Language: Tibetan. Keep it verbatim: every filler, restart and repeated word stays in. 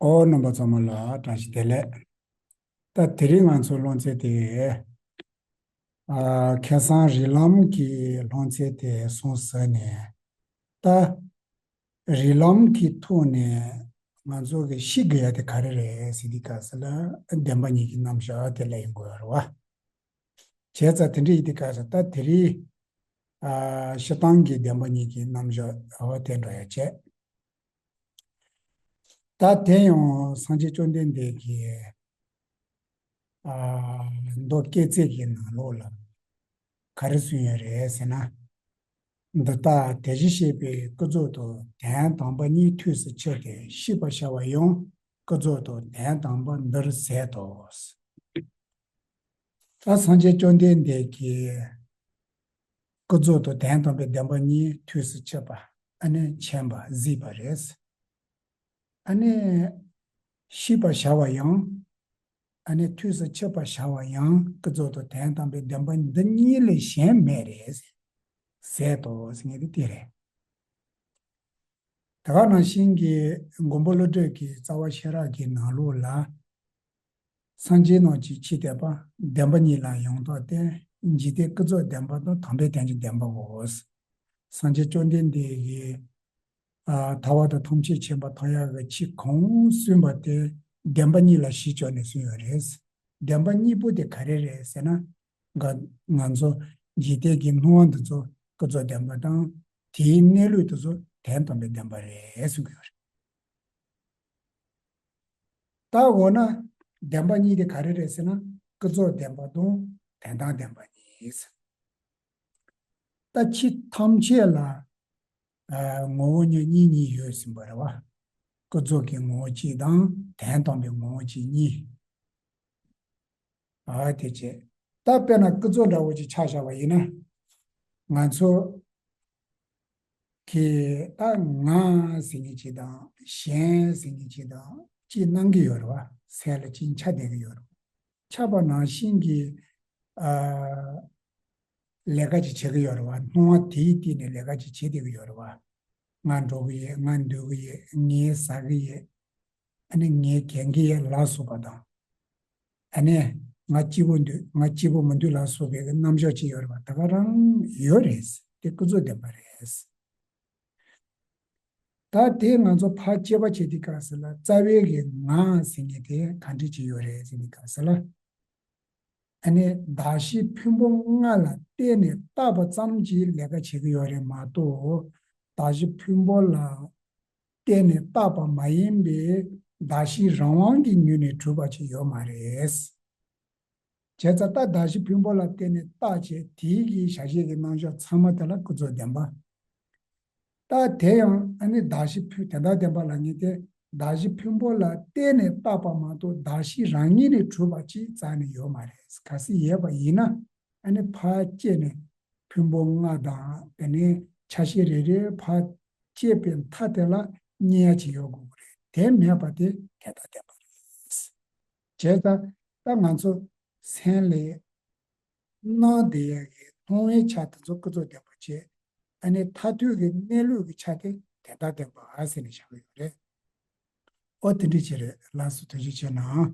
ཨོ། རྣམ་པ་ཚང་མ་ལ་བཀྲ་ཤིས་བདེ་ལེགས། ད་དེ་རིང་ང་ཚོ་སློབ་ཚན་དེ། ཨ། ཁ་སང་རིགས་ལམ་གྱི་སློབ་ཚན་དེ་སོང་ཟིན་ནས། ད་རིགས་ལམ་གྱི་ཐོག་ནས་ང་ཚོ་གི་ཤེས་དགོས་ཡ་དེ་ག་རེ་རེད་ཟེར་དུས་སྐབས་སུ་ལ་བདེན་པ་གཉིས་ཀྱི་རྣམ་གཞག་དེ་ལ་ཡིན་དགོས་ཡ་རེད་བ། བྱས་ཙང་དེ་འདྲ་ཡིན་དུས་སྐབས་སུ་ད་དེ་རིང་། ཨ། སྤྱིར་བཏང་གི་བདེན་པ་གཉིས་ཀྱི་རྣམ་གཞག་འོ་དེ་འགྲོ་ཡ་བྱས། ད་དེ་ཡང་སངས་རྒྱས་བཅོམ་ལྡན་འདས་ཀྱིས། ཨ། མདོ་སྐྱེས་ཚིག་གི་ནང་ལོགས་ལ་ག་རེ་གསུངས་ཡོད་རེད་ཟེར་ན། འདི་ལྟར་དེ་བཞིན་གཤེགས་པའི་ཀུན་རྫོབ་ཏུ་དོན་དམ་པ་གཉིས་ཐོས་སུ་ཆུད་དེ་ཤེས་པར་བྱ་བ་ཡང་ཀུན་རྫོབ་ཏུ་དོན་དམ་པ་འདིར་ཟད་དོ། ད་སངས་རྒྱས་བཅོམ་ལྡན་འདས་ཀྱིས་ཀུན་རྫོབ་ཏུ་དོན་དམ་པའི་བདེན་པ་གཉིས་ཐོས་སུ་ཆུད་པ། ཨ་ནི་མཁྱེན་པ་གཟིགས་པ་རེད། ཨ་ནི་ཤེས་པར་བྱ་བ་ཡང་། ཨ་ནི་ཐོས་སུ་ཆུད་པར་བྱ་བ་ཡང་ཀུན་རྫོབ་ཏུ་དོན་དམ་པའི་བདེན་པ་འདི་གཉིས་ལས་གཞན་མེད་རེད། ཟད་དོ་ཟེར་མཁན་དེ་དེ་རེད། དེ་ག་ནང་བཞིན་གྱི་མགོན་པོ་ཀླུ་སྒྲུབ་ཀྱི་རྩ་བ་ཤེས་རབ་ཀྱི་ནང་ལོགས་ལ། སངས་རྒྱས་རྣམས་ཀྱི་ཆོས་སྟོན་པ། བདེན་པ་གཉིས་ལ་ཡང་དག་བརྟེན། འཇིག་རྟེན་ཀུན་རྫོབ་བདེན་པ་དང་དམ་པའི་དོན་གྱི་བདེན་པའོ། སངས་རྒྱས་བཅོམ་ལྡན་འདས་ཀྱིས། ཨ། ཐར་པ་དང་ཐམས་ཅད་མཁྱེན་པ་ཐོབ་ཡག་གི་ཆོས་གང་གསུངས་པ་དེ་བདེན་པ་གཉིས་ལ་གཞི་བཅོལ་ནས་གསུངས་ཡོད་རེད། བདེན་པ་གཉིས་པོ་དེ་ག་རེ་རེད་ཟེར་ན། ང་ང་ཚོ་འཇིག་རྟེན་གྱི་སྣང་བ་འདི་ཚོ་ཀུན་རྫོབ་བདེན་པ་དང་། དེའི་གནས་ལུགས་དེ་ཚོ་དོན་དམ་པའི་བདེན་པ་རེད་གསུང་གི་ཡོད་རེད། ད་འོ་ན་བདེན་པ་གཉིས་དེ་ག་རེ་རེད་ཟེར་ན། ཀུན་རྫོབ་བདེན་པ་དང་དོན་དམ་བདེན་པ་གཉིས། ད་ཆོས་ཐམས་ཅད་ལ། ཨ། ངོ་བོ་ཉིད་གཉིས་གཉིས་ཡོད་ཟིན་པ་རེད་བ། ཀུན་རྫོབ་ཀྱི་ངོ་བོ་གཅིག་དང་དོན་དམ་པའི་ངོ་བོ་གཅིག་གཉིས། ཨ། དེ་བྱས། ད་དཔེར་ན་ཀུན་རྫོབ་འདྲ་བོ་ཅིག་ཆ་བཞག་པ་ཡིན་ན། ང་ཚོ་གིས་ད་ང་ཟེར་མཁན་ཅིག་དང་གཞན་ཟེར་མཁན་ཅིག་དང་ཅིག་སྣང་གི་ཡོད་རེད་བ། སེམས་ལ་ཅིག་འཆར་བསྡད་ཀྱི་ཡོད་རེད། འཆར་བ་ནང་བཞིན་གྱི། ཨ། ལས་ཀ་ཅིག་བྱེད་ཀྱི་ཡོད་རེད་བ། སྣང་བ་དེའི་སྟེང་ནས་ལས་ཀ་ཅིག་བྱེད་བསྡད་ཀྱི་ཡོད་རེད་བ། ང་འགྲོ་གི་ཡོད། ང་འདུག་གི་ཡོད། ངས་ཟ་གི་ཡོད། ཨ་ནི་ངས་གྱོན་གྱི་ཡོད་ལ་སོགས་པ་དང་། ཨ་ནི་ང་སྐྱིད་པོ་འདུག་ང་སྐྱིད་པོ་མི་འདུག་ལ་སོགས་པའི་རྣམ་གཞག་ཅིག་ཡོད་རེད་བ། ད་ག་རང་ཡོད་རེད། དེ་ཀུན་རྫོབ་བདེན་པ་རེད། ད་དེ་ང་ཚོ་ཕར་དཔྱད་པ་བྱེད་དུས་སྐབས་སུ་ལ་རྩ་བའི་གི་ང་ཟེར་མཁན་དེ་ག་འདྲ་ཅིག་ཡོད་རེད་ཟེར་དུས་སྐབས་སུ་ལ། ཨ་ནི་གདགས་གཞི་ཕུང་པོ་ལྔ་ལ་བརྟེན་ནས་བཏགས་པ་ཙམ་གྱིས་ལས་ཀ་བྱེད་ཀྱི་ཡོད་རེད་མ་གཏོགས། གདགས་གཞི་ཕུང་པོ་ལ་བརྟེན་ནས་བཏགས་པ་མ་ཡིན་པའི་གདགས་གཞི་རང་དབང་གི་ངོས་ནས་གྲུབ་པ་ཅིག་ཡོད་མ་རེད། བྱས་ཙང་ད་གདགས་གཞི་ཕུང་པོ་ལ་བརྟེན་ནས་བཏགས་བྱས་དེའི་གི་བྱ་བྱེད་ཀྱི་རྣམ་གཞག་ཚང་མ་དེ་ལ་ཀུན་རྫོབ་བདེན་པ། ད་དེ་ཡང་ཨ་ནི་གདགས་གཞི་ཕུང་། དོན་དམ་བདེན་པ་ལབ་མཁན་དེ་གདགས་གཞི་ཕུང་པོ་ལ་བརྟེན་ནས་བཏགས་པ་མ་གཏོགས་གདགས་གཞི་རང་ཉིད་ནས་གྲུབ་པ་ཅིག་རྩ་ནས་ཡོད་མ་རེད། གལ་སྲིད་ཡོད་པ་ཡིན་ན། ཨ་ནི་ཕར་དཔྱད་ནས་ཕུང་པོ་ལྔ་དང་དེ་ནས་ཆ་ཤས་རེ་རེ་ཕར་དཔྱད་པའི་མཐའ་དེ་ལ་རྙེད་ཡ་ཅིག་ཡོད་དགོས་ཀྱི་རེད། དེ་མེད་པ་དེ་དོན་དམ་བདེན་པ་རེད། བྱས་ཙང་ད་ང་ཚོ་སེམས་ལ་སྣང་བསྡད་ཡ་གི་སྣང་བའི་ཆ་དེ་ཚོ་ཀུན་རྫོབ་བདེན་པ་བྱས། ཨ་ནི་མཐར་ཐུག་གི་གནས་ལུགས་ཀྱི་ཆ་དེ་དོན་དམ་བདེན་པ་ཟེར་ནས་བཞག་གི་ཡོད་རེད། ཨོ་དེ་འདྲ་ཅིག་རེད། ལགས་སོ། ཐུགས་རྗེ་ཆེ་གནང་།